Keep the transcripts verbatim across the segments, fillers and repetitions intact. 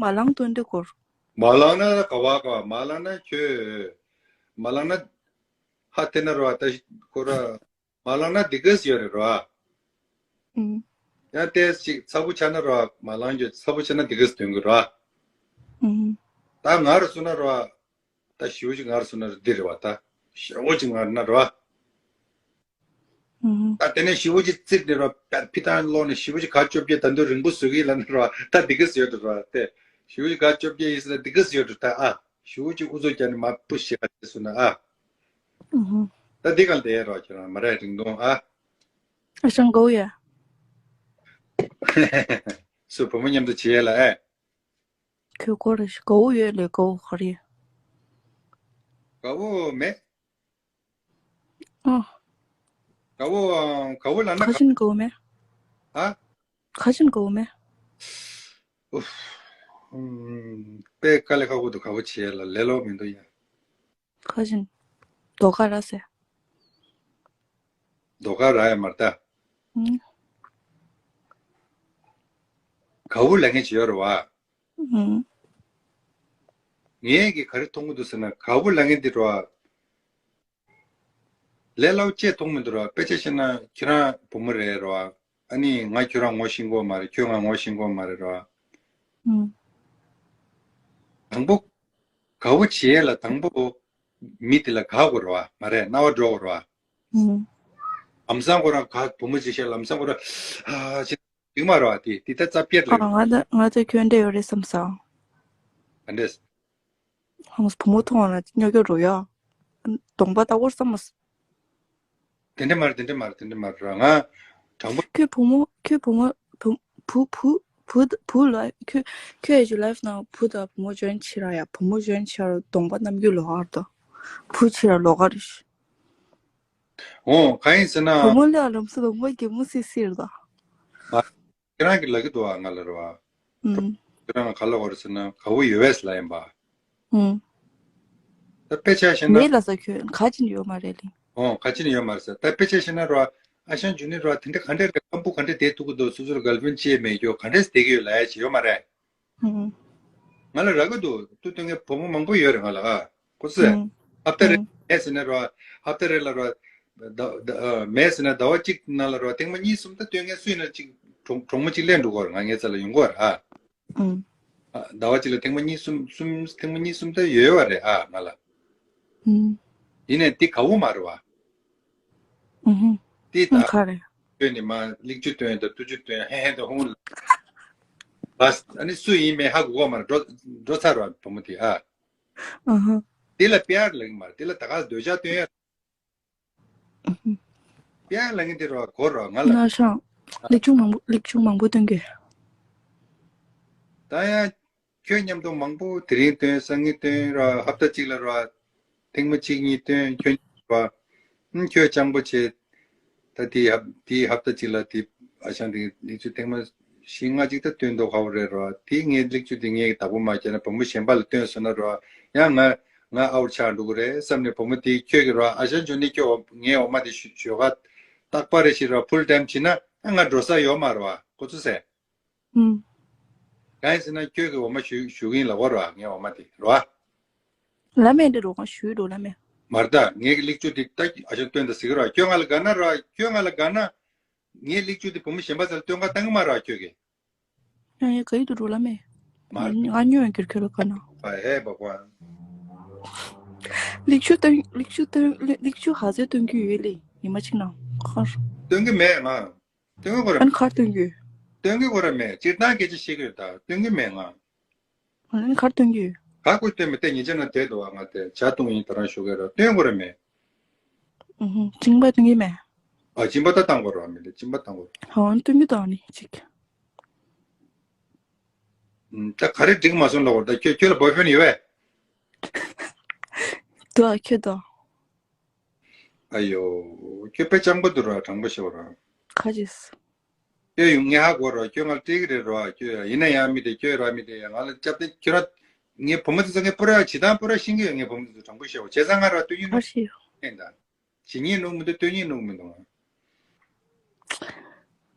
མ་ལངས་དོན་དེ་སྐོར། མ་ལངས་ན་ག་བ་ག་བ་མ་ལངས་ན་ཁྱོད། མ་ལངས་ན་ཧ་དེ་ན་རོ་ད་ཁོ་ར། མ་ལངས་ན་འདི་གས་ཡོད་རེད་རོ། ཨུམ། ཡང་ཏེས་ཅིག་ཚ་པོ་ཆགས་ན་རོ། མ་ལངས་རྒྱུ་ཚ་པོ་ཆགས་ན་འདི་གས་སྟོན་གི་རོ། ཨུམ། ད་ང་རུ་སོང་ན་རོ། ད་ཞུ་ཅིག་ང་རུ་སོང་ན་འདི་རེད་བ་ད། ཞེ་བོ་ཅིག་ང་རུ་ན་རོ། ཨུམ། ད་དེ་ནས་ཞེ་བོ་ཅིག་བཙིར་ནས་རོ། ཕི་ཐང་ལོག་ནས་ཞེ་བོ་ཅིག་ག་བཅོ་བརྒྱད་ད་དུང་རིང་པོ་བཟོ་གི་ལ་ན་རོ། ད་འདི་གས་ཡོད་རོ་ཏེ། ཞེ་བོ་ཅིག་ག་བཅོ་བརྒྱད་ཡིན་ཟེར་ན་འདི་གས་ཡོད་རོ་ད་ཨ། ཞུ་ཅིག་ཨུ་ཚུགས་རྒྱག་ནས་མ་པུ་ཤི་ཨ་དེ་སུ་ན་ཨ། ཨུ་ཧུ། ད་འདི་གང་དེ་རོ་ཁྱེད་རང་མ་རེད་རིང་ཐུང་ཨ། ཨ་ཞང་གོ་ཡ། སུ་བུ་མོ་མཉམ་དུ་བྱེད་ཡ་ལ་ཨེ། ཁྱོད་གོ་རེ་ཞིག་གོ་ཡོད་ལེ་གོ་ག་རེ། དགའ་བོ་མེད། ཨ། དགའ་བོ་དགའ་བོ་ལ་ན་ཁ་ཆེན་གོ་མེད། ཨ། ཁ་ཆེན་གོ་མེད། ཨུ། ཨུམ། དཔེ་དཀའ་ལས་ཁག་པོ་འདུག་དགའ་བོ་བྱེད་ཡ་ལ་ལས་སླ་པོ་མི་འདུག་ཡ། ཁ་ཆེན། རྡོ་ཁ་ར་ཟེ། རྡོ་ཁ་ར་ཡ་མར་ད། ཨུམ། དགའ་བོ་ལ་ངན་བྱེད་ཡོད་རེད་བ། ཨུམ། ངས་ཀྱི་ག་རེ་མཐོང་གི་འདུག་ཟེར་ན་དགའ་བོ་ལ་ངན་འདི་རོ། ལས་སླ་པོ་ཅེས་མཐོང་མི་འདུག་རོ། དཔེ་ཆ་བཤད་ན་ཁྱོད་རང་བུ་མོ་རེད་རོ། ཨ་ནི་ང་ཁྱོད་རང་ངོ་ཤེས་ཀྱི་ཡོད་མ་རེད། ཁྱོད་ང་ངོ་ཤེས་ཀྱི་ཡོད་མ་རེད་རོ། ཨུམ། དང་པོ། དགའ་བོ་བྱེད་ཡས་ལ་དང་པོ། མི་དེ་ལ་དགའ་དགོས་རེད་བ། མ་རེད་རྣ་བ་འགྲོ་དགོས་རེད་བ། ཨུམ། ལམ་སང་ཁོ་རང་ག་བུ་མོ་ཅིག་བཤད་ལམ་སང་ཁོ་རང་ཨ་ཅེ་ཡིག་མ་རེད་བ། དེ་དེ་ད་རྩ་བརྒྱད་ལ་ཨ་ཡོད། ང་ད་ང་ད་ཁྱོད་འདྲ་ཡོད་རེད་བསམ་སོང་། ག་འདྲས། ཧང་བུ་མོ་མཐོང་བ་ན་སྨྱོ་སྐྱོ་རོ་ཡ། གདོང་པ་ལྟ་བུར་བསམ་མ་སོང་། དེ་འདྲ་མ་རེད། དེ་འདྲ་མ་རེད། དེ་འདྲ་མ་རེད་ར། ང་དྲང་པོ། ཁྱོད་བུ་མོ་ཁྱོད་བུ་མོ་བུ་བུ་བུ་བུ་བུ་ལ་ཁྱོད་ཁྱོད་ཀྱི་ལའིབ་ནང་བུ་དང་བུ་མོ་འཇོན་ཆེ་ར་ཡ། བུ་མོ་འཇོན་ཆེ་ར་གདོང་པ་རྣམ་འགྱུར་ལོགས་ཀར་དང་བུ་ཆེ་ར་ལོགས་ཀར་རེད། འོ་གང་ཡིན་ཟེར་ན། བུ་མོ་ལ་ལམ་སང་གདོང་པ་གད་མོ་སིལ་སིལ་རེད་ད། ང་ཁྱེད་རང་གིས་ལབ་ཀྱི་འདུག་ཨ་ང་ལ་རེད་བ། ཨུམ། ཁྱེད་རང་ལ་ག་ལབ་པ་རེད་ཟེར་ན་དགའ་བོ་ཡོད་པས་ལབ་ཡིན་པ། ཨུམ། ད་དཔེ་ཆ་བཤད་ན། མེད་ལ་ས་ཁྱོད་ག་ཅི་ནས་ཡོད་མ་རེད་ལིང་། ཨོ་ག་ཅི་ནས་ཡོད་མ་རེད་ཟེར། ད་དཔེ་ཆ་བཤད་ན་རོ། ཨ་ཞང་འཇུ་ནི་རོ་དེ་འདྲ་ག་འདྲས་རེད། ཁམ་བུ་ག་འདྲས་བསྡད་ཐུབ་ཀྱི་འདུག་སོ་སོར་གརལ་ཕི་རེན་ཌི་ཅིག་མེད་རྒྱུ་ག་འདྲས་བསྡད་ཀྱི་ཡོད་ལབ་ཡ་ཅིག་ཡོད་མ་རེད། ཨུམ། ང་ལ་རག་གི་འདུག་ཏུ་སྟོན་མཁན་བུ་མོ་མང་པོ་ཡོད་རེད་ང་ལ་ཨ། ཁོ་ཚོས། ཨུམ། ཧབ་ཏ་རེ་ཨུམ། མེད་ཟེར་ན་རོ། ཧབ་ཏ་རེ་ལ་རོ། ཟླ་ཟླ་མེད་ཟེར་ན་ཟླ་བ་གཅིག་ནང་ལ་རོ་ཐེངས་མ་གཉིས་གསུམ་ད་སྟོན་མཁན་སུ་ཡིན་ན་གཅིག་གྲོགས་གྲོགས་མོ་གཅིག་ལེན་འགྲོ་གི་ཡོད་རེད། ང་ངའི་རྩ་ལ་ཡོང་གི་ཡོད་རེད་ཨ། ཨུམ། ཟླ་བ་གཅིག་ལ་ཐེངས་མ་གཉིས་གསུམ་གསུམ་ཐེངས་མ་གཉིས་གསུམ་ད་ཡོད་ཡོད་རེད་ཨ་ང་ལ། ཨུམ། ཡིན་ནའི་འདི་དགའ་བོ་མ་རེད་བ། ཨུམ། འདི་ད། ཨུམ་ག་རེ། སྟོན་ནི་མ་ལིག་ཆུ་སྟོན་དང་ཏུ་ཆུ་སྟོན་ཧེ་ཧེ་དང་ཧུང་ལ། ཨ་ནི་སུ་ཡིན་མེད་ཧ་གོ་གོ་མ་རེད། འགྲོ་འགྲོ་ཚར་བ་བུ་མོ་དེ་ཨ། ཨུམ། འདི་ལ་པེ་ཨར་ལབ་ཀྱི་མ་རེད། འདི་ལ་ད་ག་འདོད་ཆགས་སྟོན་ཡ། ཨུམ། པེ་ཨར་ལབ་མཁན་དེ་རོ་གོ་རོ་ང་ལ། ན་ཤང་། ལེགས་བྱུང་མང་པོ་ལེགས་བྱུང་མང་པོ་སྟོན་གི། ད་ཡང་ཁྱོད་མཉམ་དུ་མང་པོ་དེ་རིང་སྟོན་སང་ཉིན་སྟོན་རོ། ཧབ་ཏ་གཅིག་ལ་རོ། ཐེངས་མ་གཅིག་གཉིས་སྟོན་ཁྱོད་རོ། ཨུམ་ཁྱོད་སྤྱང་པོ་བྱེད། ད་དེའི་ཧབ་དེའི་ཧབ་ཏ་གཅིག་ལ་དེ་ཨ་ཞང་དེ་ལེགས་བྱུང་ཐེངས་མ་བཞི་ལྔ་གཅིག་ད་སྟོན་མདོག་ཁ་པོ་རེད་རོ། དེ་ངའི་ལེགས་བྱུང་དེ་ངས་བདག་པོ་མ་བྱས་ན་བུ་མོ་གཞན་པ་ལ་སྟོན་སོང་ན་རོ། ཡང་ང་ང་ཨའུཊ་ཆགས་འགྲོ་གི་རེད་བསམ་ནས་བུ་མོ་དེ་ཁྱོད་ཀྱི་རོ། ཨ་ཞང་འཇོན་ནི་ཁྱོད་ངའི་འོ་མ་དེ་ཞུ་ཞོ་ཁ་རྟག་པ་རེ་ཞིག་རོ་ཕུལ་ཊའིམ་བྱེད་ན་ང་འགྲོ་ས་ཡོད་མ་རོ་ཨ་ཁོ་ཚོ་ཟེར། ཨུམ། གང་ཡིན་ཟེར་ན་ཁྱོད་ཀྱི་འོ་མ་ཞུ་ཞུ་གི་ཡིན་ལབ་པ་རོ་ཨ་ངའི་འོ་མ་དེ་རོ་ཨ། ལ་མེ་འདི་རོ་གང་ཞུ་རོ་ལ་མེ། མར་ད་ངའི་གི་ལེགས་བྱུང་དེ་ད་ཨ་ཞང་སྟོན་ད་ཟེར་གི་རོ་ཨ། ཁྱོད་ང་ལ་དགའ་ན་རོ་ཨ། ཁྱོད་ང་ལ་དགའ་ན། ངའི་ལེགས་བྱུང་དེ་བུ་མོ་གཞན་པ་ཚོ་ལ་སྟོན་ག་བཏང་གི་མ་རོ་ཨ་ཁྱོད་ཀྱི། ཡང་ཡང་ག་ཡི་དུ་འགྲོ་ལ་མེ། མ་རེད། ང་ཉོ་ཡང་གྱུར་ཁྱོད་ལ་ག་ན། བ་ཧེ་བ་བ། ལེགས་ཆུ་སྟོན་ལེགས་ཆུ་སྟོན་ལེགས་ཆུ་ཧ་ཟེ་སྟོན་གྱི་ཡོད་ལེ་ཉི་མ་གཅིག་ནང་ཁར། སྟོན་གྱི་མེད་ང་། སྟོན་གྱི་གོ་ར། ཨན་ཁར་སྟོན་གྱི་ཡོད། སྟོན་གྱི་གོ་ར་མེད། སྤྱིར་བཏང་སྐད་ཆ་བཤད་གི་ཡོད་ད། སྟོན་གྱི་མེད་ང་། ཨན་ཁར་སྟོན་གྱི་ཡོད། ག་གོ་སྟོན་མེད་དེ་ཉིན་ཆ་ན་དེ་དུ་བ་ང་དེ་ཇ་བཏུང་ཡིན་ད་རང་ཞུ་གི་ར་སྟོན་གྱི་གོ་ར་མེད། ཨུ་ཧུ། གཅིན་པ་སྟོན་གྱི་མེད། ཨ་གཅིན་པ་ད་བཏང་གོ་ར་མེད་དེ་གཅིན་པ་བཏང་གོ་ར། ཧ་ཨན་སྟོན་གྱི་ད་ནི་གཅིག་ད་ག་རེ་འགྲིག་མ་སོང་ལབ་པར་ད་ཁྱོད་ཁྱོད་ལ་བོའི་ཕྲེན་ཡོད་པས། འདུག་ཨ་ཁྱོད་དོ། ཨ་ཡོ། ཁྱོད་དཔེ་སྤྱང་པོ་འདུག་ར་དྲང་པོ་ཤོད་ར། ཁ་ཅིག་ཁྱོད་ཡོང་ངས་ཧ་གོ་ར་ཁྱོད་ང་ལ་སྤྲད་ཀྱི་རེད་ར་ཁྱོད་ཡིན་ན་ཡང་མི་དེ་ཁྱོད་ར་མི་དེ་ཡང་ང་ལ་སྐྱབས་དེ་ཁྱོད་ར་ངའི་བུ་མོ་དེ་ཚོ་ངས་པུ་ར་བྱེད་སྟངས་པུ་ར་ཤེས་ཀྱི་ཡོད་ངའི་བུ་མོ་དེ་ཚོ་དྲང་པོ་ཤོད་བྱས་ཙང་ང་ར་སྟོན་ཉིན་ནོ་ཤེས་ཡོད། ད། བྱེད་ཉིན་ནོ་མི་འདུག་སྟོན་ཉིན་ནོ་མི་འདུག་ང་།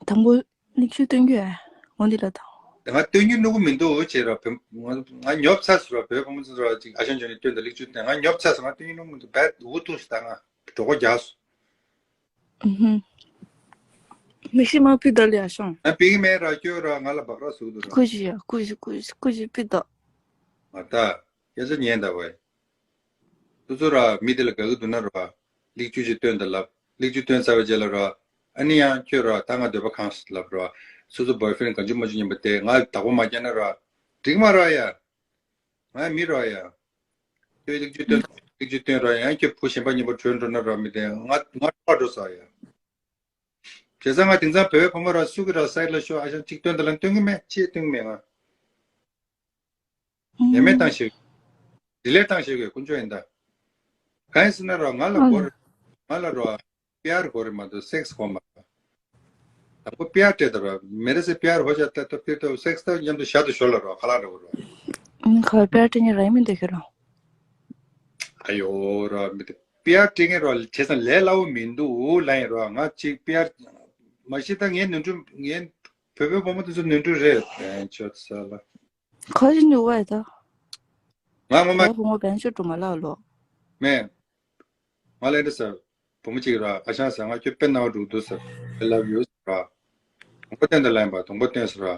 དང་པོ་ལེགས་ཆུ་སྟོན་རྒྱུ་ཨ། འོ་འདི་ལ་དང་ ང་སྟོན་རྒྱུ་སྣུ་གུ་མི་འདུག་བྱས་ར། བོད་ང་ང་ཉོབ་ཚར་སོང་ར། བོད་བུ་མོ་ཚོ་ར་ཅིག་ཨ་ཞང་ཇོ་ནི་སྟོན་དང་ལེགས་བཅོས་སྟོན། ང་ཉོབ་ཚར་སོང་། ང་སྟོན་རྒྱུ་སྣུ་གུ་མི་འདུག་བད་འུ་ཐུག་སོང་ད། ང་གྲོད་ཁོག་རྒྱགས་སོང་། ཨུ་ཧུམ། མི་ཤི་མ་ཕི་ད་ལི་ཨ་ཤང་། ང་ཕི་གི་མེད་ར། ཁྱོད་ར་ང་ལ་སྦག་ར་ཟུག་འདུག་ར། ཀུ་ཤི་ཡ་ཀུ་ཤི་ཀུ་ཤི་ཀུ་ཤི་ཕི་ད། ང་ད་སྐད་ཆ་ཉན་ད་བས། སོ་སོ་ར་མི་དེ་ལ་དགའ་གི་འདུག་ན་ར། ལེགས་བཅོས་ཅིག་སྟོན་ད་ལབ། ལེགས་བཅོས་སྟོན་ཚར་བའི་རྗེས་ལ་ར། ཨ་ནི་ཡང་ཁྱོད་ར་ད་ང་འདོད་པ་ཁེངས་སོང་ལབ་ར། སོ་སོ་བོའི་ཕྲེན་གང་བྱུང་མ་བྱུང་ཉན་པ་དེ་ང་བདག་པོ་མ་རྒྱག་ན་ར། འགྲིག་མ་ར་ཡ། ང་མི་ར་ཡ། ཁྱོད་ལེགས་བཅོས་སྟོན། ལེགས་བཅོས་སྟོན་ར། ཡང་ཁྱོད་བུ་གཞན་པ་མཉམ་པོ་བྲོས་འགྲོ་ན་ར། མི་དེ་ང་ང་ཁྲོ་བ་འགྲོ་ས་ཡ། བྱས་ཙང་ང་དེང་སང་བོད་བུ་མོ་ར་སུ་གི་ར་སའིད་ལ་ཤོག་ཨ་ཞང་གཅིག་སྟོན་ད་ལ་སྟོན་གི་མེད། ཅི་སྟོན་གི་མེད་ང་། ཡ་མེད་བཏང་ཤེས། ཌི་ལེཊ་བཏང་ཤེས་གི་དཀོན་མཆོག་ཡིན་ད། གང་ཡིན་ཟེར་ན་ར་ང་ལ་གོ་རེ། ང་ལ་ར་པི་ཨར་གོ་རེ་མ་གཏོགས་སེག་སི་གོ་མ་ར། དང་པོ་པི་ཨར་སྤྲད་ད་ར། མེ་རེ་སེ་པི་ཨར་ཧོ་ཅག་ད་ད་པི་ད་སེག་སི་ད་མཉམ་དུ་ཞར་དུ་ཞོར་ལ་ར་ཁ་ལག་འདྲ་བོ་ར། ཁ་པི་ཨར་སྤྲད་ཉེ་ར་མི་འདུག་ཁྱོད་རང་། ཨ་ཡོ་ར་མི་འདུག་པི་ཨར་སྤྲད་མཁན་ར་བྱས་ཙང་ལས་སླ་བོ་མི་འདུག་ལ་ཡིན་ར། ང་གཅིག་པི་ཨར་མ་གཞི་ད་ངའི་ནོར་འཁྲུལ། ངའི་བོད་པའི་བུ་མོ་དེ་ཚོ་ནོར་འཁྲུལ་རེད། བན་ཆོད་ས་ལ། ཁ་ཅིག་ནི་བ་ཡ་ད། ང་ངོ་མ། བུ་མོ་བན་ཆོད་འགྲོ་མ་ལགས་ལོ། མེ། ང་ལ་འདི་ཟེར། བུ་མོ་གཅིག་ར་ཨ་ཞང་ཟེར། ང་ཁྱོད་དཔེ་སྣང་བ་འགྲོ་གི་འདུག་ཟེར། I love you ཟེར་ར། གདོང་པ་སྟོན་དང་ལན་པ། གདོང་པ་སྟོན་ཟེར་ར།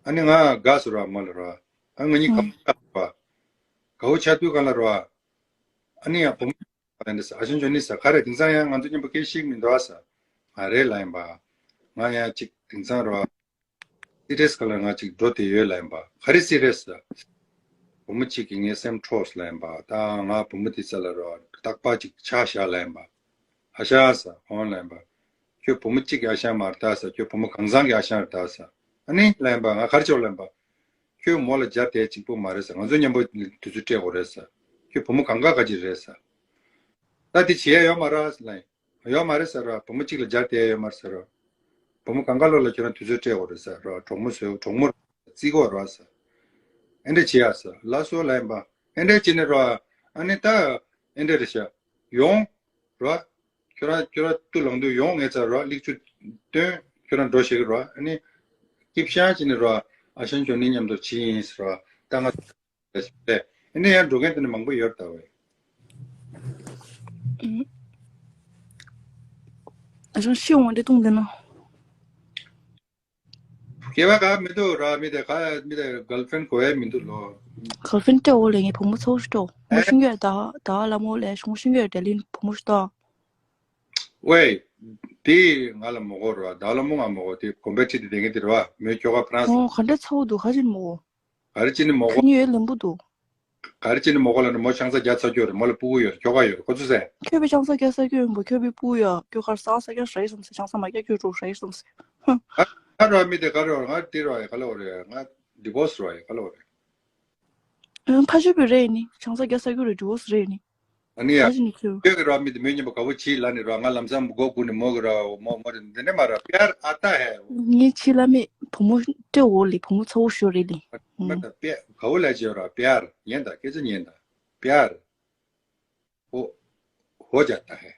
ཨ་ནི་ང་དགའ་ཟེར་ར་མོ་ལ་ར། ཨ་ང་གཉིས་ཁ་ཁ་བ། དགའ་བོ་ཆགས་དུས་གང་ལ་ར། ཨ་ནི་ཡང་བུ་མོ་ལ་འདི་ཟེར། ཨ་ཞང་ཇོ་ནི་ཟེར། ག་རེ་དེང་སང་ཡང་ང་ཚོ་མཉམ་པོ་སྐད་ཤིག་མི་འདུག་ཨ་ཟེར། ང་རེད་ལ་ཡིན་པ། ང་ཡང་གཅིག་དེང་སང་ར། སི་རི་ཡས་ག་ལ་ང་ཅིག་འགྲོ་བསྡད་ཡོད་ལ་ཡིན་པ། ག་རེ་སི་རི་ཡས་ཟེར། བུ་མོ་གཅིག་གིས་ངའི་སེམས་འཕྲོག་ལ་ཡིན་པ། ད་ང་བུ་མོ་དེ་ས་ལ་རོ་རྟག་པར་ཅིག་ཆ་བཞག་ལ་ཡིན་པ། ཨ་ཞང་ཟེར་འོང་ལ་ཡིན་པ། ཁྱོད་བུ་མོ་གཅིག་གི་ཨ་ཞང་མ་རེད་ད་ཟེར། ཁྱོད་བུ་མོ་གང་ཚང་གི་ཨ་ཞང་རེད་ད་ཟེར། ཨ་ནི་ལ་ཡིན་པ། ང་ག་རེ་བྱེད་ལ་ཡིན་པ། ཁྱོད་མོ་ལ་སྦྱར་བསྡད་གཅིག་པོ་མ་རེད་ཟེར། ང་ཚོ་མཉམ་པོ་དུས་ཚོད་སྤྲད་དགོས་རེད་ཟེར། ཁྱོད་བུ་མོ་གང་ག་ག་ཅིག་རེད་ཟེར། ད་དེ་བྱེད་ཡ་ཡོད་མ་རེད་ལ་ཡིན། ཡོད་མ་རེད་ཟེར་རོ། བུ་མོ་གཅིག་ལ་སྦྱར་བསྡད་ཡོད་མ་རེད་ཟེར་རོ། བུ་མོ་གང་ག་ལོ་ལ་ཁྱོད་རང་དུས་ཚོད་སྤྲད་དགོས་རེད་ཟེར་རོ། གྲོགས་མོ་བཟོས། གྲོགས་མོ་བརྩི་དགོས་རེད་ཟེར། ཨེ་འདྲ་བྱེད་ཡ་ཟེར། ལགས་སོ་ལ་ཡིན་པ། ཨེ་འདྲ་བྱེད་ནི་རོ། ཨ་ནི་ད་ཨེ་འདྲ་རེད་ཤག་ཡོང་རོ། ཁྱོད་རང་ཁྱོད་རང་ཏུ་ལང་དུ་ཡོང་ངེས་ཚར་རོ། ལེགས་བཅོས་སྟོན། ཁྱོད་རང་འགྲོ་ཤེས་ཀྱི་རོ། ཨ་ནི་སྐྱིབ་ཤང་བྱེད་ནི་རོ། ཨ་ཞང་ཇོ་ནི་མཉམ་དུ་བྱེད་ཡིན་ཟེར་རོ། ད་ང་། ལས་ཨེ་འདྲ་ཡང་འགྲོ་མཁན་དེ་འདྲ་མང་པོ་ཡོད་ད་བས། ཨ་ཅང་ཤི་འོང་འདྲེ་གཏོང་འདི་ན། སྐྱེ་བ་ག་མི་འདུག་ར། མི་དེ་ག་མི་དེ་གརལ་ཕྲེན་གོ་ཡ་མི་འདུག་ལོ། གརལ་ཕྲེན་སྤྲད་འོ་ལས་ངའི་བུ་མོ་ཚ་བོ་ཞིག་སྤྲད་འོ། ངོ་ཤེས་ཀྱི་ཡོད་ད། ད་ལ་མོ་ལས་ངོ་ཤེས་ཀྱི་ཡོད་དེ་ལིན་བུ་མོ་ཞིག་ད། ཝེ། དེ་ང་ལ་མོ་གོ་ར། ད་ལ་མོ་ང་མོ་གོ། དེ་གོམ་པའི་ཁྲིད་དེ་དེ་ངའི་དེ་ར་བ། མོའི་ཁྱོ་ག་ཕ་རན་སི། ཨོ་ག་འདྲ་ཚ་བོ་འདུག་ཧ་ཅིན་མོ་གོ། ག་རེ་ཅི་ནི་མོ་གོ། ཁ་ཉིན་ཡོད་ལེན་པོ་འདུག་ག་རེ་ཅི་ནི་མོ་གོ་ལ་ནི་མོ་ཆང་ས་རྒྱ་ཚ་ཁྱོད་རེད། མོ་ལ་ཕྲུ་གུ་ཡོད་རེད། ཁྱོ་ག་ཡོད་རེད། ཁོ་ཚོ་ཟེར། ཁྱོད་པའི་ཆང་ས་རྒྱ་ས་ཁྱོད་ཡོད་པོ། ཁྱོད་པའི་ཕྲུ་གུ་ཡོད། ཁྱོད་གར་ས་ས་རྒྱ་ཧྲ་ཡི་སོང་ཟེར། ཆང་ས་མ་རྒྱ་ཁྱོད་འགྲོ་ཧྲ་ཡི་སོང་ཟེར། ཧ། ཨ་ཨ་ར་མི་དེ་ག་རེ་བ་ང་དེ་ར་ཡ་ག་ལ་བ་རེད། ང་ཌི་བོ་སི་ར་ཡ་ག་ལ་བ་རེད། ཨ་ཕ་ཤུ་པི་རེད་ནི། ཆང་ས་རྒྱ་ས་ཁྱོད་རེད། ཌི་བོ་སི་རེད་ནི། ཨ་ནི་ཡ། ཁ་ཅིག་ནི་ཁྱོད། ཁྱོད་ཀྱི་ར་མི་དེ་མོའི་མཉམ་པོ་དགའ་བོ་བྱིས་ལ་ནི་ར། ང་ལམ་སང་མགོ་སྒུར་ནི་མོ་གི་ར་མོ་མོ་རེད། འདི་འདྲ་མ་ར་པེར་ཨ་ཏ་ཧེ། ངའི་ཆི་ལ་མེད་བུ་མོ་སྤྲད་འོ་ལེ། བུ་མོ་ཚ་བོ་ཞོ་རེད་ལེ། མ་ད་པེ་ག་བོ་ལ་ཅེ་ར་པེར་ཉན་ད་སྐད་ཆ་ཉན་ད་པེར། ཨོ། ཧོ་ཇ་ཏ་ཧེ།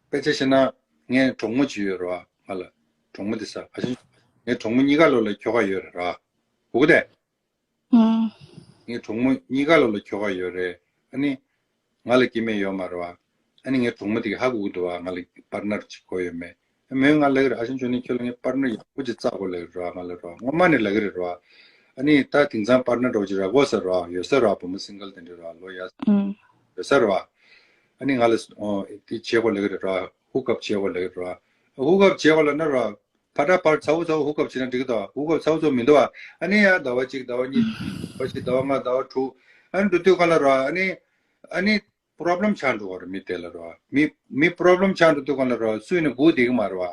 དཔེ་ཆ་བཤད་ན་ངའི་གྲོགས་མོ་ཅིག་ཡོད་ར་བ། ང་ལ་གྲོགས་མོ་དེ་ས་ཨ་ཤང་། ངའི་གྲོགས་མོ་གཉིས་ཀ་ལོ་ལ་ཁྱོ་ག་ཡོད་རེད་ར། གུ་གུ་དེ། ཨང་། ངའི་གྲོགས་མོ་གཉིས་ཀ་ལོ་ལ་ཁྱོ་ག་ཡོད་རེད། ཨ་ནི། ང་ལ་སྐྱེ་དམན་ཡོད་མ་རེད་བ། ཨ་ནི་ངའི་གྲོགས་མོ་དེ་གིས་ཧ་གོ་གི་འདུག་བ། ང་ལ་པར་ནར་ཅིག་དགོས་ཡོད་མེད། མོས་ང་ལབ་ཀྱི་རེད། ཨ་ཞང་ཇོ་ནི་ཁྱོད་ལ་ངས་པར་ནར་ཡག་པོ་ཅིག་བཙལ་དགོས་ལབ་ཀྱི་རེད་བ། ང་ལ་རེད་བ། ངོ་མ་ནས་ལབ་ཀྱི་རེད་བ། ཨ་ནི་ད་དེང་སང་པར་ནར་འདྲ་བོ་ཅིག་རག་གོ་ས་རེད་བ། ཡོད་ས་རེད་བ། བུ་མོ་སིང་གལ་དེ་འདྲ་རེད་བ། ལོ་ཡ། ཨང་། ཡོད་ས་རེད་བ། ཨ་ནི་ང་ལ་ཨོ་དེ་བྱེད་དགོས་ལབ་ཀྱི་རེད་བ། ཧུག་ཨབ་བྱེད་དགོས་ལབ་ཀྱི་རེད་བ། ཧུག་ཨབ་བྱེད་དགོས་ལབ་ན་རེད་བ། ཕར་ད་ཕར་ཚ་བོ་ཚ་བོ་ཧུག་ཨབ་བྱེད་ན་འགྲིག་གི་འདུག་བ། ཧུག་ཨབ་ཚ་བོ་ཚ་བོ་མི་འདུག་བ། ཨ་ནི་ཡ་ཟླ་བ་གཅིག་ཟླ་བ་གཉིས། ཟླ་བ་བཞི་ཟླ་བ་ལྔ་ཟླ་བ་དྲུག་ཨ་ནི་འགྲོ་དུས་ག་ལ་རེད་བ། ཨ་ནི། ཨ་ནི། པོ་རོབ་ལེམ་ཆགས་འགྲོ་གི་རེད། མི་དེ་ལ་རེད་བ། མི་མི་པོ་རོབ་ལེམ་ཆགས་འགྲོ་དུས་ག་ལ་རེད་བ། སུ་ཡིན་ན་སྒུག་བསྡད་ཀྱི་མ་རེད་བ།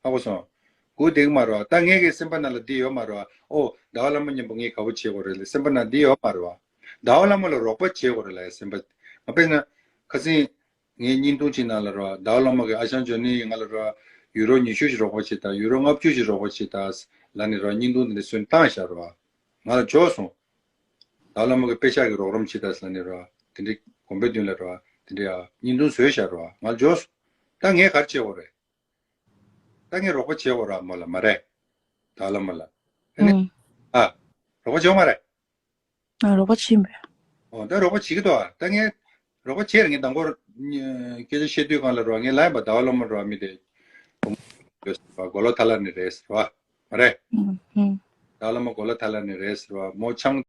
ཧ་གོ་སོང་། སྒུག་བསྡད་ཀྱི་མ་རེད་བ། ད་ངེད་ཀྱི་སེམས་པ་ནང་ལ་འདི་ཡོད་མ་རེད་བ། ཨོ་ཟླ་བ་ལྷ་མོ་མཉམ་པོ་ངས་དགའ་བོ་བྱེད་དགོས་རེད་ལབ་སེམས་པ་ནང་འདི་ཡོད་མ་རེད་བ། ཟླ་བ་ལྷ་མོ་ལ་རོགས་པ་བྱེད་དགོས་རེད་ལབ་སེམས་པ། ང་དཔེར་ན། ཁ་སང་། ངའི་བརྙན་ཐུང་གཅིག་ནང་ལ་རེད་བ། ཟླ་བ་ལྷ་མོ་གིས་ཨ་ཞང་ཇོ་ནི་ང་ལ་རེད་བ། ཡུ་རོ་ཉི་ཤུ་ཞིག་རོགས་པ་བྱེད་དང་། ཡུ་རོ་ལྔ་བཅུ་ཞིག་རོགས་པ་བྱེད་དང་ལབ་ནས་རེད་བ། བརྙན་ཐུང་འདི་འདྲ་བཟོས་ནས་བཏང་བཞག་རེད་བ། ང་ལ་འཇོག་སོང་། ཟླ་བ་ལྷ་མོ་གིས་པེ་ཤག་གི་རོགས་རམ་བྱེད་དང་ལབ་ནས་རེད་བ། དེ་འདྲའི་དགོན་པའི་མདུན་ལ་རེད་བ། དེ་འདྲའི་ཨ་བརྙན་ཐུང་བཟོས་བཞག་རེད་བ། ང་ལ་འཇོག་སོང་། ད་ངས་ག་རེ་བྱེད་དགོས་རེད། ད་ངས་རོགས་པ་བྱེད་དགོས་རེད་མོ་ལ་མ་རེད། ད་བླ་མ་ལ། ཨ་ནི། ཨུམ། ཨ། རོགས་པ་བྱེད་མ་རེད། ཨ། རོགས་པ་བྱེད་མེད། ཨོ། ད་རོགས་པ་བྱེད་ཀྱི་འདུག་ཨ། ད་ངས་རོགས་པ་བྱས་རེད། ངས་དང་པོར་སྐད་ཆ་བཤད་དུས་སྒང་ལ་རོ། ངས་ལབ་ཡིན་པ། ཟླ་བ་བླ་མ་རོ། མི་དེ་ཡོད་ཟེར་བ། མགོ་ལོག་ཐ་ལ་ནས་རེད་ཟེར་བ། མ་རེད། ཨུམ། ཨུམ། ཟླ་བ་བླ་མ་མགོ་ལོག་ཐ་ལ་ནས་རེད་ཟེར་བ། མོ་ཆང་